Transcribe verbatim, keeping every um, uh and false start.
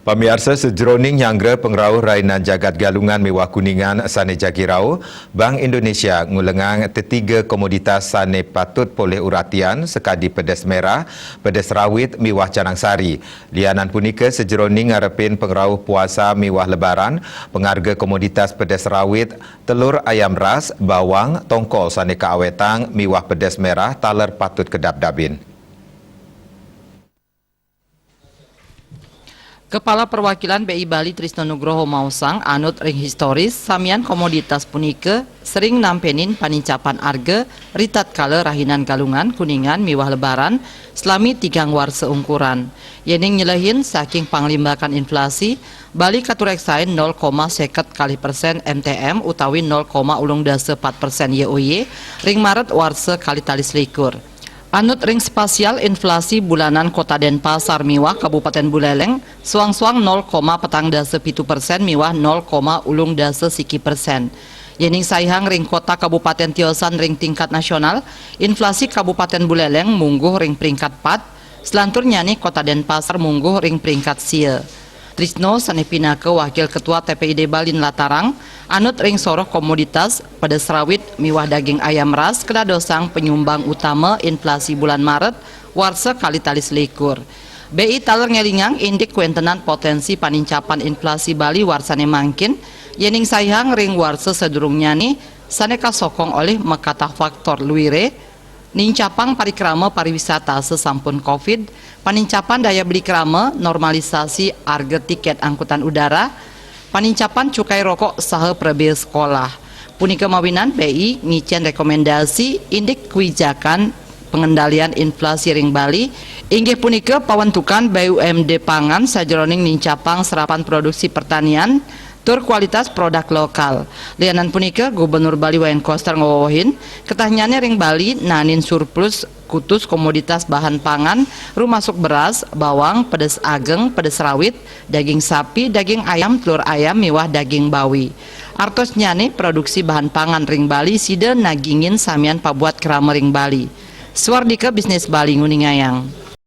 Pamiarsa, sajeroning nyanggra pangrauh rainan jagat Galungan miwah Kuningan sane jagi rauh, Bank Indonesia ngulengang tetiga komoditas sane patut polih uratian sakadi pedes merah, pedes rawit miwah canang sari. Lianan punika, sajeroning ngarepin pangrauh puasa miwah Lebaran, pangarga komoditas pedes rawit, telur ayam ras, bawang, tongkol sane kaawetang miwah pedes merah taler patut kadabdabin. Kepala Perwakilan B I Bali Trisno Nugroho maosang, anut ring historis, samian komoditas punika sering nampenin panincapan arga ritatkala rahinan Galungan, Kuningan miwah Lebaran, salami tigang warsa ungkuran. Yening nyelehin saking panglimbakan inflasi, Bali katureksain nol koma seket kalih persen M T M utawi nol koma ulung dasa pat persen Y O Y ring Maret warsa kalih tali selikur. Anut ring spasial, inflasi bulanan Kota Denpasar miwah Kabupaten Buleleng suang-suang nol koma petang dasa pitu persen miwah nol koma ulung dasa siki persen. Yening saihang ring kota kabupaten tiosan ring tingkat nasional, inflasi Kabupaten Buleleng mungguh ring peringkat pat, selanturnyane Kota Denpasar mungguh ring peringkat sia. Trisno sane pinaka Wakil Ketua T P I D Bali nlatarang, anut ring soroh komoditas, pedes rawit miwah daging ayam ras kadadosang panyumbang utama inflasi bulan Maret warsa kalih tali selikur. B I taler ngelingang indik kawentenan potensi panincapan inflasi Bali warsane mangkin, yening saihang ring warsa sadurungnyane sane kasokong olih makatah faktor luire, nincapang parikrama pariwisata sasampun covid, panincapan daya beli krama, normalisasi arga tiket angkutan udara, panincapan cukai rokok saha prebea sekolah. Punika mawinan B I ngicen rekomendasi indik kewijakan pengendalian inflasi ring Bali, inggih punika pawentukan B U M D Pangan sajeroning nincapang serapan produksi pertanian tur kualitas produk lokal. Lianan punika, Gubernur Bali Wayan Koster ngawewehin, ketahnyane ring Bali naenin surplus kutus komoditas bahan pangan, rumasuk beras, bawang, pedes ageng, pedes rawit, daging sapi, daging ayam, telur ayam, miwah daging bawi. Artosnyane, produksi bahan pangan ring Bali sida nagingin samian pabuat krama ring Bali. Swardika Bisnis Bali nguningayang.